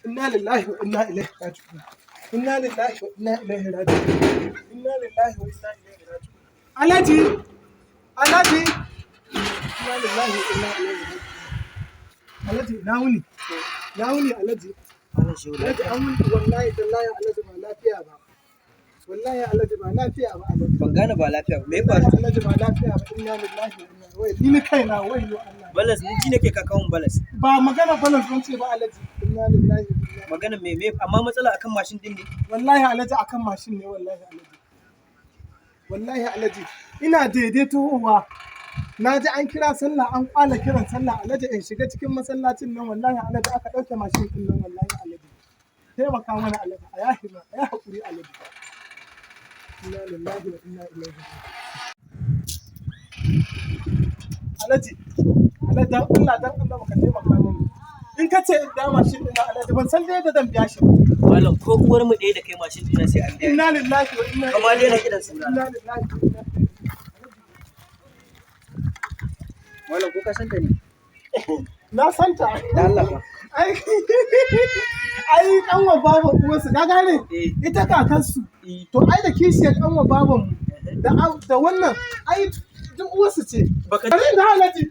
Inna lillahi wa inna ilaihi raji'un. Inna lillahi wa inna ilaihi raji'un. Inna lillahi wa inna ilaihi raji'un. Alhaji! Alhaji! Inna lillahi wa inna ilaihi raji'un. Alhaji, na wuni. Na wuni, Alhaji. Alhaji, an wuni. Wallahi tallahi, Alhaji, ba lafiya ba. Wallahi, Alhaji, ba lafiya ba, Alhaji. Ban gane ba lafiya ba. Me ya faru? Wallahi, Alhaji, ba lafiya ba. Inna lillahi wa inna ilaihi. Ni kaina, wayyo Allah. Balance ni ji nake ka kawo min balance. Ba magana balance ban ce ba, Alhaji. Inna lillahi wa inna. Magana me amma matsala akan mashin din ne? Wallahi, Alhaji, akan mashin ne. Wallahi, Alhaji, wallahi, Alhaji, ina daidaitowa na ji an kira sallah, an kwala kiran sallah, Alhaji, in shiga cikin masallacin nan, wallahi, Alhaji, aka ɗauke mashin din nan. Wallahi, Alhaji, taimaka mana, Alhaji, a yahi ma, a yi haƙuri, Alhaji. Inna lillahi wa inna ilaihi raji'un. Alhaji, Alhaji, dan Allah, dan Allah, ka taimaka mini. In ka ce in da mashin din nan, Alhaji, ban san da yadda zan biya shi ba. Malam, ko uwar mu ɗaya da kai, mashin din sai an biya. Inna lillahi wa inna Kama daina kiran suna. Inna lillahi wa inna ilaihi. Malam, ko ka san ta ne? Na san ta. Da Allah fa. Ai kanwa baban uwarsu, ka gane? Eh. Ita kakansu. Eh. To ai da kishiyar kanwa baban mu da wannan, ai duk uwarsu ce. Baka Bari da, Alhaji.